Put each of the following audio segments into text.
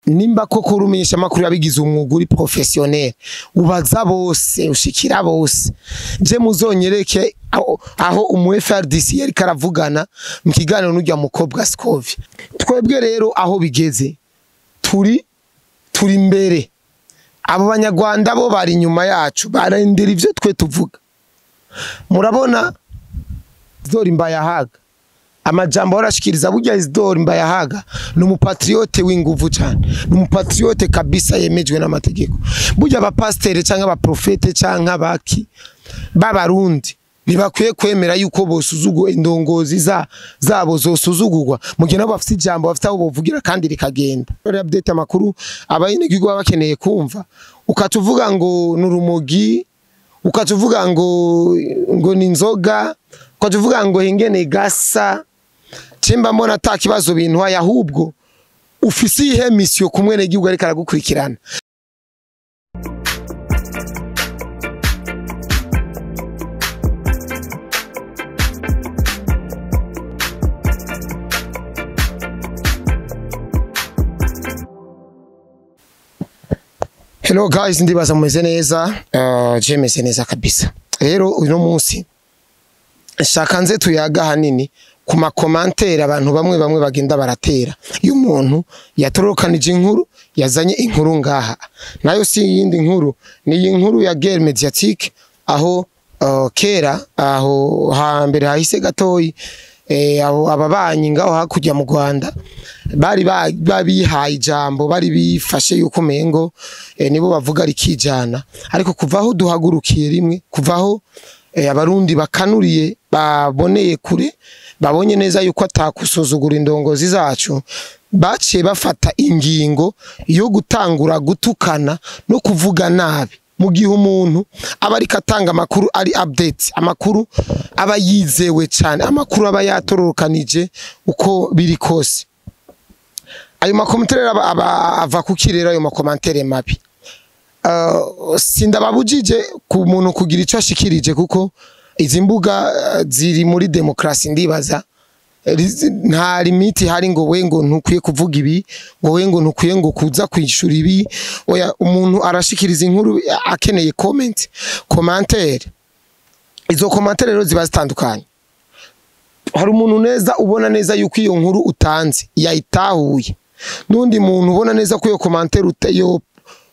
Nimba koko urumenyesha makuru yabigize umwuga uri professionnel, ubaza bose, ushikira bose. Je muzonyereke aho umu FRDC yari karavugana mu kiganiro n'urya mukobwa Scovi. Twebwe rero aho bigeze turi imbere, abo banyarwanda bo bari inyuma yacu, barendera ivyo twe tuvuga. Murabona Isidore Mbayahaga, amajambo arashikiriza. Burya Isidore Mbayahaga ni umupatriote w'inguvu cyane, ni umupatriote kabisa yemejwe n'amategeko. Burya abapasiteri canke abaprofete canke abaki b'abarundi ntibakwiye kwemera yuko bosuzugwa, indongozi zabo zosuzugurwa mu gihe nabo bafite ijambo, bafite aho bovugira kandi rikagenda. Rero update amakuru abayinegihugu baba bakeneye kumva, ukatuvuga ngo nurumogi, ukatuvuga ngo ni inzoga, ukatuvuga ngo ingene gasa cimba, mbona ata kibazo bintu, ahubwo ufise ihe mission kumwe n'igihugu ariko aragukurikirana. Hello guys, ndibaza mumeze neza, je meze neza kabisa. Rero uno munsi nshaka nze tuyaga hanini ku ma commentaires abantu bamwe bamwe bagenda baratera. Iyo umuntu yatorokanije inkuru, yazanye inkuru ngaha, nayo si yindi nkuru, ni inkuru ya guerre médiatique, aho kera aho hambere hahise gatoyi, abo ababanyi ngaho hakurya mu Rwanda bari babihaye ijambo, bari bifashe yuko mengo nibo bavuga rikijana. Ariko kuvaho duhagurukiye rimwe, kuvaho abarundi bakanuriye, baboneye kure, babonye neza yuko atakusuzugura indongozi zacu, baciye bafata ingingo yo gutangura gutukana no kuvuga nabi mu gihe umuntu aba ariko atanga amakuru ari update, amakuru aba yizewe cyane, amakuru aba yatororokanije uko biri kose. Ayo ma commentaires aba ava kuki? Rero ayo ma commentaires mabi, sindababujije ku muntu kugira icyo ashikirije, kuko izi mbuga ziri muri demokrasi. Ndibaza nta limite hari ngo we ngo ntukwiye kuvuga ibi, ngo we ngo ntukwiye ngo kuza kwishura ibi. Oya, umuntu arashikiriza inkuru akeneye comment, commentaire. Izo commentaire rero ziba zitandukanye. Hari umuntu neza ubona neza yuko iyo nkuru utanze yayitahuye, n'undi muntu ubona neza ko iyo commentaire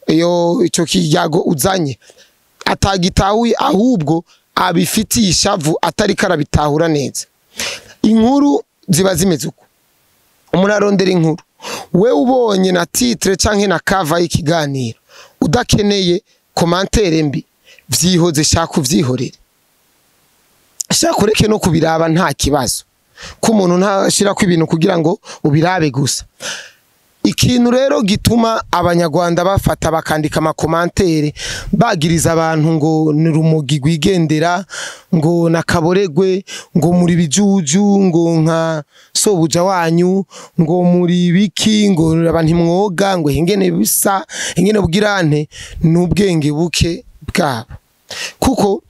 iyo ico kiyago uzanye atagitahuye, ahubwo abifitiye ishavu, atari karabitahura neza. Inkuru ziba zimeze uko: umuntu arondera inkuru, we ubonye na titre canke na cover y'ikiganiro, udakeneye commentaire mbi, vyihoze, shaka uvyihorere, shaka ureke no kubiraba, nta kibazo ko umuntu ntashirako ibintu kugira ngo ubirabe gusa. Ikintu rero gituma abanyarwanda bafata bakandika ama commentaires bagiriza abantu ngo ni rumogi rwigendera, ngo nakaboregwe, ngo muri bijuju, ngo nka sobuja wanyu, ngo muri biki, ngo abantu ntimwoga, ngo ingene bisa, ingene bugirante, n'ubwenge buke bwabo. Kuko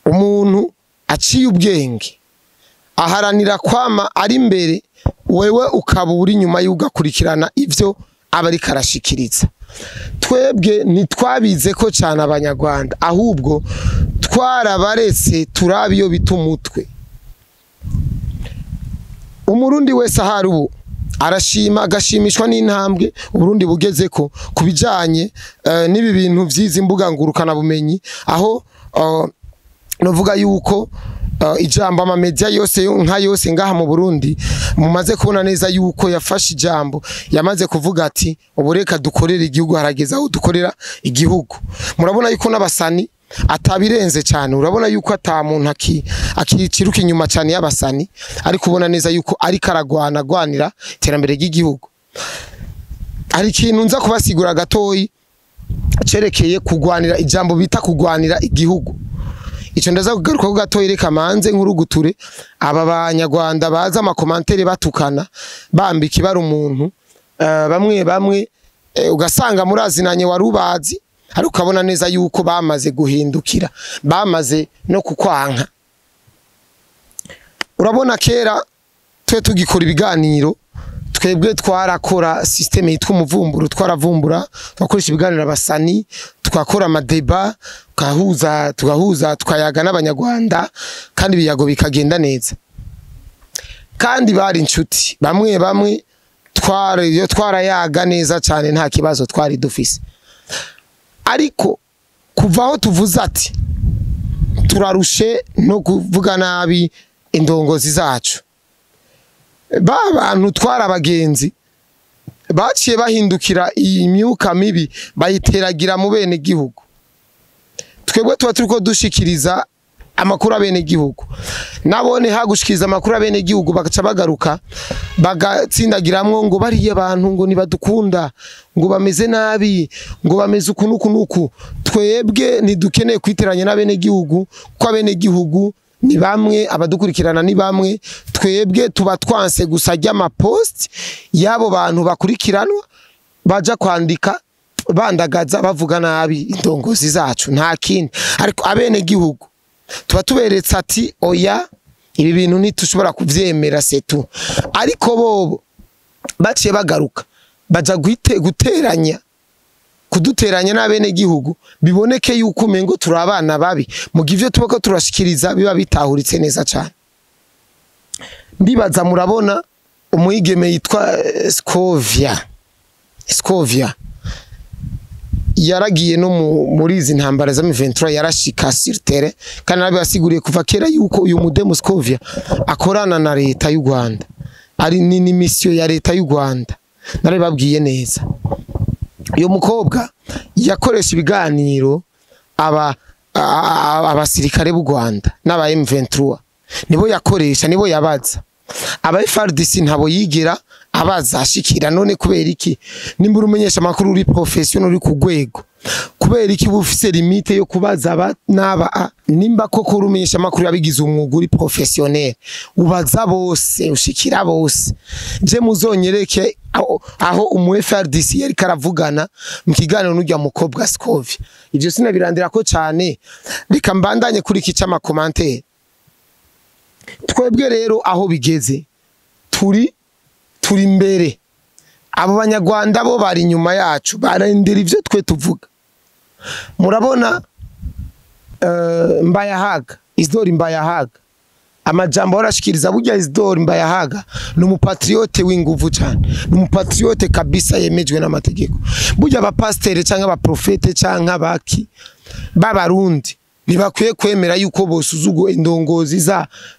umuntu aciye ubwenge aharanira kwama ari imbere, wewe ukaba uri inyuma y'ugakurikirana ivyo aba ariko arashikiriza. Twebwe ntitwabize ko cyane abanyarwanda, ahubwo twarabaretse turabe iyo bita umutwe. Umurundi wese ahari ubu arashima, agashimishwa n'intambwe Uburundi bugeze ko ku bijanye n'ibi bintu vy'izi mbuga ngurukana bumenyi, aho novuga yuko ijambo ama media yose nka yose ngaha mu Burundi mumaze kubona neza yuko yafashe ijambo, yamaze kuvuga ati: "Ubu reka dukorere igihugu, harageze aho dukorera igihugu." Murabona yuko n'abasani atabirenze cyane, urabona yuko ata muntu akiciruka inyuma cyane y'abasani, ariko ubona neza yuko ariko aragwana, agwanira iterambere ry'igihugu. Hari ikintu nza kubasigura gatoyi cerekeye kugwanira ijambo bita kugwanira igihugu. Ico ndaza kugaruka ko gatoyi. Reka manze nkuruguture aba banyarwanda baza ama commentaires batukana, bambika ibara umuntu, bamwe bamwe ugasanga murazinanye, warubazi, ariko ukabona neza yuko bamaze guhindukira, bamaze no kukwanka. Urabona kera twe tugikora ibiganiro, Twebwe twarakora système yitwa umuvumburo, twaravumbura, twakoresha ibiganiro abasani, twakora ama débats, tugahuza tugahuza, tukayaga n'abanyarwanda, kandi ibiyago bikagenda neza, kandi bari inshuti bamwe bamwe. Twari twarayaga neza cyane, nta kibazo twari dufise. Ariko kuva aho tuvuze ati turarushe no kuvuga nabi indongozi zacu, ba bantu twara abagenzi baciye bahindukira iyi myuka mibi bayiteragira mu bene gihugu. Twebwe tuba turiko dushikiriza amakuru abene gihugu, nabone hagushikiriza amakuru abene gihugu, bagaca bagaruka bagatsindagiramwo ngo bariya bantu ngo nibadukunda, ngo bameze nabi, ngo bameze uku nuku nuku. Twebwe ntidukeneye kwiteranya n'abene gihugu, kuko abene gihugu ni bamwe, abadukurikirana ni bamwe. Twebwe tuba twanse gusa ry'ama posts y'abo bantu bakurikiranwa baja kwandika bandagaza, bavuga nabi indongozi zacu, nta kindi. Ariko abene gihugu tuba tuberetse ati oya, ibi bintu ntitushobora kuvyemera, c'est tout. Ariko bobo baciye bagaruka baja guteranya, kuduteranya n'abene gihugu, biboneke yuko umengo turi abana babi, mu gihe ivyo tuba ko turashikiriza biba bitahuritse neza cyane. Ndibaza murabona umwigeme yitwa Scovia. Scovia yaragiye no muri izi ntambara za M23, yarashika sur terrain, kandi narabibasiguriye kuva kera yuko uyu mudemu Scovia akorana na leta y'u Rwanda, ari ni mission ya leta y'u Rwanda, narabibabwiye neza. Uyu mukobwa yakoresha ibiganiro aba abasirikare b'u Rwanda n'aba M23, nibo yakoresha, nibo yabaza. Aba FARDC ntabo yigira abaza ashikira. None kubera iki? Nimba umenyesha amakuru uri professionnel, uri ku rwego, kubera iki bufise limite yo kubaza aba n'aba? Nimba koko urumenyesha amakuru yabigize umwuga, uri professionnel, ubaza bose, ushikira bose. Je muzonyereke aho umu FARDC yari karavugana mu kiganiro n'urya mukobwa Scovia. Ivyo sinabirandira ko cyane, reka mbandanye kuri iki c'ama commentaires. Twebwe rero aho bigeze turi imbere, abo banyarwanda bo bari inyuma yacu, barindira ivyo twe tuvuga. Murabona Mbayahaga, Isidori Mbayahaga, amajambo arashikiriza. Burya Isidori Mbayahaga ni umu patriote w'inguvu cyane, ni umu patriote kabisa yemejwe n'amategeko. Burya abapasiteri canke abaprofete canke abaki b'abarundi ntibakwiye kwemera yuko bosuzugwa, indongozi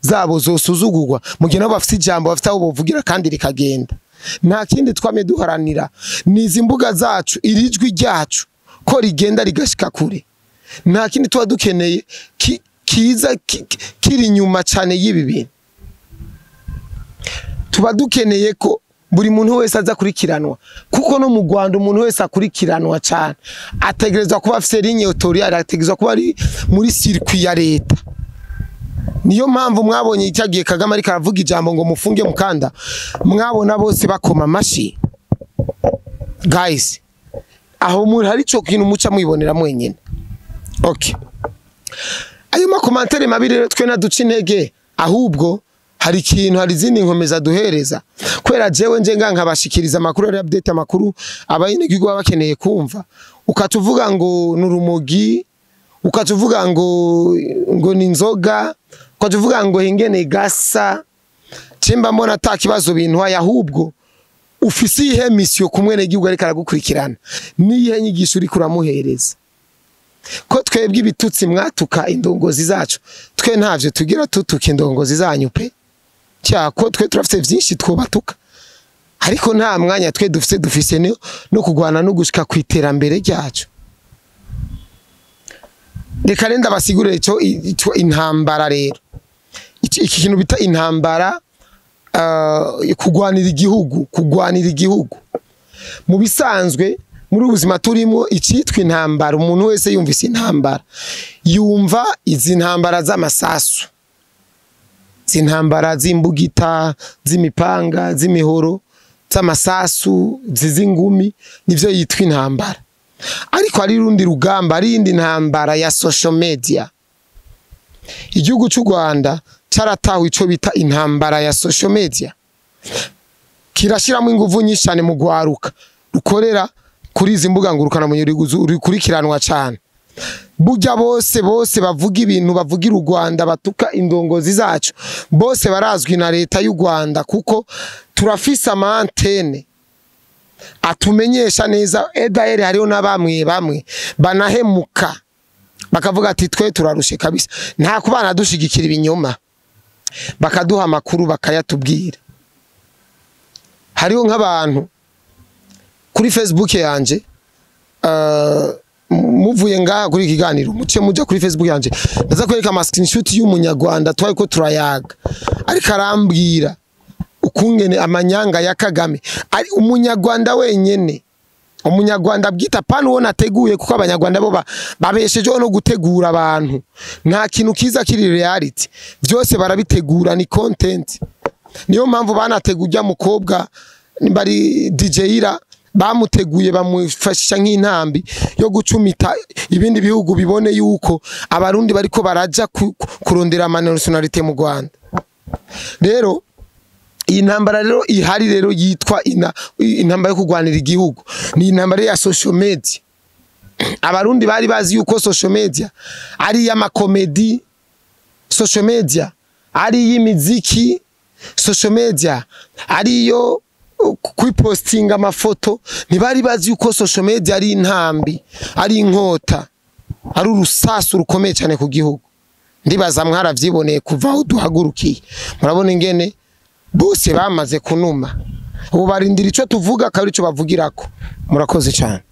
zabo zosuzugurwa, mu gihe nabo bafite ijambo, bafite aho bovugira kandi rikagenda. Nta kindi twamye duharanira, ni izi mbuga zacu, iri jwi ryacu ko rigenda rigashika kure. Nta kindi tuba dukeneye kiza kiri inyuma cyane y'ibi bintu. Tuba dukeneye ko buri muntu wese aza kurikiranwa, kuko no mu Rwanda umuntu wese akurikiranwa cyane ategerezwa kuba afise ligne autoritaire, ategerezwa kuba ari muri circuit ya leta. Niyo mpamvu mwabonye icyagiye Kagame ariko aravuga ijambo ngo mufunge mukanda, mwabona bose bakoma amashi. Guys, aho muri hari ico kintu muca mwibonera mwenyene. Okay, ayo ma commentaires mabi rero twe naduca intege, ahubwo hari ikintu, hari izindi nkomeza duhereza, kubera jewe nje nga nkabashikiriza amakuru ari update, amakuru abayinegihugu baba bakeneye kumva. Ukatuvuga ngo nurumogi, ukatuvuga ngo ni inzoga, ukatuvuga ngo ingene gasa cimba, mbona ata kibazo bintwaye. Ahubwo ufise iyihe mission ku mwenegihugu ariko aragukurikirana? Niyihe nyigisho uriko uramuhereza? Ko twebwe ibitutsi mwatuka indongozi zacu, twe ntavyo tugira tutuka indongozi zanyu pe. Cyako twe turafite vyinshi twobatuka, ariko nta mwanya twe dufise no kugwana no gushika ku iterambere ryacu. Reka renda basigurire ico intambara rero, iki kintu bita intambara, kugwanira igihugu. Kugwanira igihugu mu bisanzwe muri ubuzima turimo, icitwa intambara, umuntu wese yumvise intambara yumva izi ntambara z'amasasu, izi ntambara z'imbugita, z'imipanga, z'imihoro, z'amasasu, z'ingumi, nivyo yitwa intambara. Ariko hari urundi rugamba, hari iyindi ntambara ya social media. Igihugu cy'u Rwanda caratawe ico bita intambara ya social media. Kirashiramo inguvu nyinshi cyane mu gwaruka rukorera kuri izi mbuga ngurukana rukurikiranwa cyane. Burya bose bose bavuga ibintu, bavugira u Rwanda, batuka indongozi zacu, bose barazwi na leta y'u Rwanda, kuko turafise ama antennes atumenyesha neza. Edaere hariho na bamwe bamwe banahemuka bakavuga ati twe turarushe kabisa, nta kubana dushigikira ibinyoma, bakaduha amakuru bakayatubwira. Hariho nk'abantu kuri Facebook yanje, muvuye ngaha kuri iki kiganiro muce muja kuri Facebook yanje, ndaza kwereka ama screenshot y'umunyarwanda twari ko turayaga, ariko arambwira ukungene amanyanga ya Kagame. Ari umunyarwanda wenyene, umunyarwanda bwita pana uwo nateguye, kuko abanyarwanda bo babeshejeho no gutegura abantu. Nta kintu kiza kiri reality, byose barabitegura, ni content. Niyo mpamvu banateguye ujya mukobwa bari DJ Ira, bamuteguye bamufashisha nk'intambi yo gucumita ibindi bihugu, bibone yuko abarundi bariko baraja kurondera ama nationalité mu Rwanda. Rero iyi ntambara rero ihari rero yitwa intambara yo kurwanira igihugu, ni intambara ya social media. Abarundi bari bazi yuko social media ari iy'ama comédie, social media ari iy'imiziki, social media ari iyo kwipostinga amafoto. Ntibari bazi yuko social media ari intambi, ari inkota, ari urusasu rukomeye cyane ku gihugu. Ndibaza mwaravyiboneye kuva aho duhagurukiye, murabona ingene bose bamaze kunuma. Ubu barindira ico tuvuga akaba arico bavugirako. Murakoze cyane.